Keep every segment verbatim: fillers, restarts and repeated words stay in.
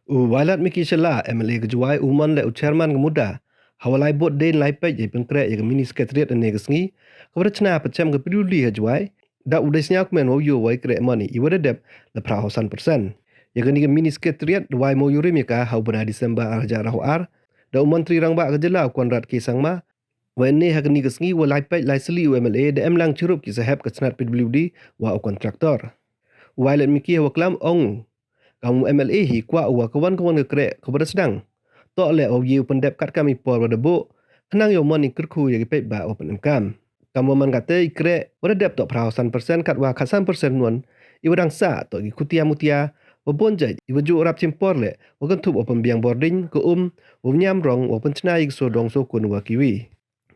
U Wailadmiki Shylla, M L A ka Jowai, u man le u chairman ka MUDA ha wa lai bot dien lai peit ya i pynkhreh ya ka mini secretariat ynne ka sngi, ka wa da chna ha pachem ka P W D ha Jowai, da u dei sñiawkmen wow yoh wa i kreh mani i wa da dep la phra hawsan persen. Ya kani ka mini secretariat da wai mooyurim ya ka ha u bnai December ar hajar arphaw ar da u Montri Rangbah ka jylla u Conrad K Sangma, wa ynne ha kani ka sngi wa lai peit lai sylli u M L A da em lang chirup ki sahep ka chnat P W D wa u contractor. U Wailadmiki ha wa klam ong u, kam u M L A hi kwah u wa ka wan ka wan ka kreh ka wa da sdang toh le wow ye u pyndep katkam i por wa da buh, khnang yow man i kyrkhu ya ki paidbah wa pynemkam. Kam wa man katte, i kreh wa da dep toh phra hawsan persen, katwa khatsan persen wan i wa dang sah toh ki khutia mutia wa bun jait i wa ju rap chimpor le wa kynthup wa pynbiang bordiñ, ka um, wa ñiam rong, wa pynchna ya ki sodong sokun wa kiwi.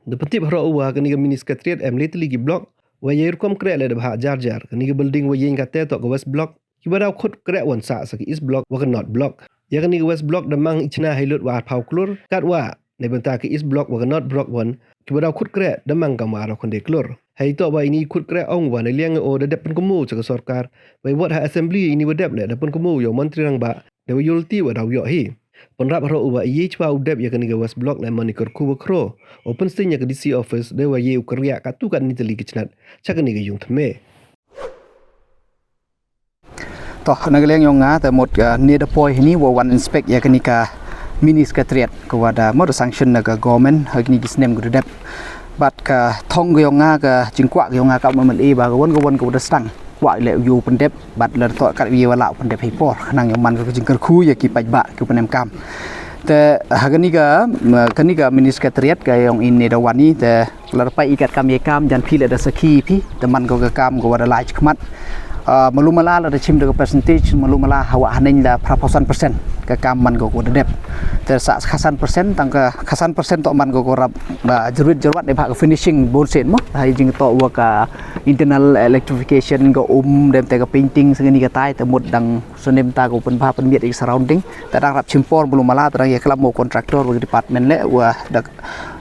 Da pyntip haroh u wa kani ka mini secretariat em le tylli ki block, wa ya i rukom kreh le da bhah jar jar. Kani ka building wa yeng katte toh ka West Block, ki wa daw khut kreh wan sah sa ka East Block wa ka North Block. Ya kani ka West Block da mang i chna hei lut wa arphaw klur, katwa neibynta ka East Block wa ka North Block wan, ki wa daw khut kreh da mang kam wa arphaw khyndai klur. Hei toh wa ini i khut kreh ong u wa neiliang o da dep pynkynmoo cha ka sorkar, wa i wot ha assembly ini wa dep le da pynkynmoo ya u Montri Rangbah da wa yoh lynti wa daw yoh hi. Pynrap haroh u wa i ye chwa u dep ya kani ka West Block le man i kyrkhu wa khraw wow pynsting ya ka D C office da wa ye u kyrriah katto katni tylli ki chnat cha kani ka yung thymme. Toh, na ka liang yong nga, te mut, ah, ni da poi hini wa wan inspect ya kani ka mini secretariat ka wa da mut sanction na ka government ha kini ki snem ka da dep. Bad ka thong ka yong nga, ka jingkwah ka yong nga kam u M L A ba ka wan ka wan ka wa da sdang, kwah le u yoh pyndep, bad le toh kat u ye wa lah pyndep hei por, khnang yow man ka jingkyrkhu ya ki paidbah ki wa pynemkam. Te ha kani ka, ma, kani ka mini secretariat ka yong ini da wan i, te la da pait i katkam ya i kam, jan phi le da sakhi phi, te man ko ka kam ka wa da lai chakhmat. Ah, malu mala la da chim da ka percentage, malu mala ha wa haneng da phra hawsan persen ka kam man ko ka wa da dep. Te sa khatsan persen, tang ka khatsan persen toh man ko ka wa rap, ah, jarwit jarwat neibhah ka finishing bun sien mo, ha i jingtoh wa ka internal electrification, ka um, dem te ka painting, sa kani ka tai, te mut dang snem ta ka wa pynbha pynmiat i surrounding. Te dang rap chimpor malu mala, te dang ya klam mo contractor wa ka department le wa da,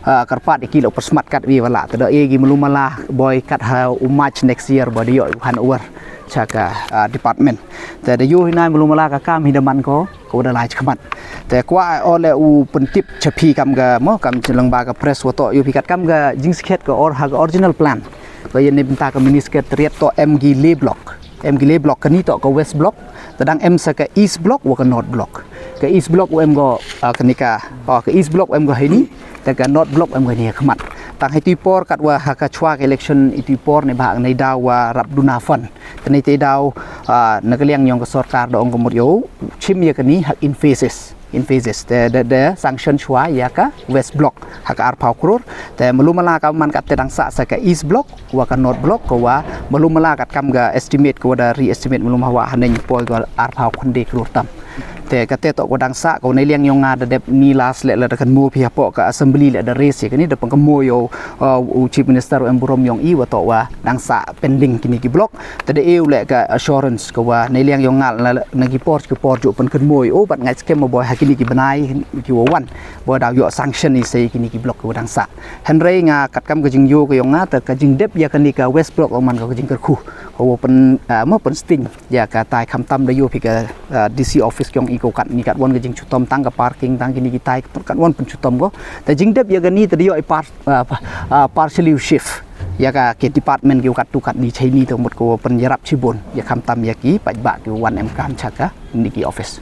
ah, kyrpad ya ki le u pyrsmat kat wi wa lah. Te da e ki malu mala boi kat ha u March next year boi da yoh u handover cha ka, ah, department. Te da yoh hina malu mala ka kam hi da man ko ka wa da lai chakhmat. Te kwah o le u pyntip cha phi kam ka mo, kam cha lang ba ka press wa toh yoh phi katkam ka jingskhet ka or ha ka original plan. Ka ya neibynta ka mini secretariat toh em ki le block. Em ki le block, kani toh ka West Block, te dang em sa ka East Block wa ka North Block. Ka East Block wa em ko, ah, kani ka, oh, ka East Block wa em ko hini, te ka North Block wa em ko hini ha khmat. Tang hei tu i por katwa ha ka chwa ka election i tu i por neibhah nei daw wa rap duna fund. Te nei te daw, ah, na ka liang yong ka sorkar da ong ka mut yow chim ya kani ha in phases. In phases. Te da, da sanction chwa ya ka West Block ha ka arphaw klur. Te malu mala ka man katte dang sah sa ka East Block wa ka North Block ka wa malu mala katkam ka estimate ka wa da re-estimate malu mala wa haneng poi ka arphaw khyndai klur tam. Te katte toh ka wa dang sah, ka wa nei liang yong nga da dep ni last le la da kynmoo phi hapoh ka assembly le da raise ya kani, da pynkynmoo yow, uh, u Chief Minister wa em burom yong i wa toh wa dang sah pending kini ki block. Te da e u le ka assurance ka wa nei liang yong nga la, la, na ki por ki por ju pynkynmoo o, bad nga skhem mo boi ha kini ki bnai ki wa wan boi daw yoh sanction i sa kini ki block ki wa dang sah. Hynrei nga katkam ka jingyoh ka yong nga, te ka jingdep ya kani ka West Block man ka jingkyrkhu ka wa pyn, ah, mo pynsting ya ka tai, khamtam da yoh phi ka, ah, D C office yong i ko katni, katwon ka jingchutom tang ka parking, tang kini ki tai, katwon pynchutom ko. Te jingdep ya kani te da yoh i par ah, pa-, ah, partially shift ya ka ki department ki wa katto katni cha ini, te mut ko pynyarap chibun ya khamtam ya ki paidbah ki wa wan emkam cha kani ki office.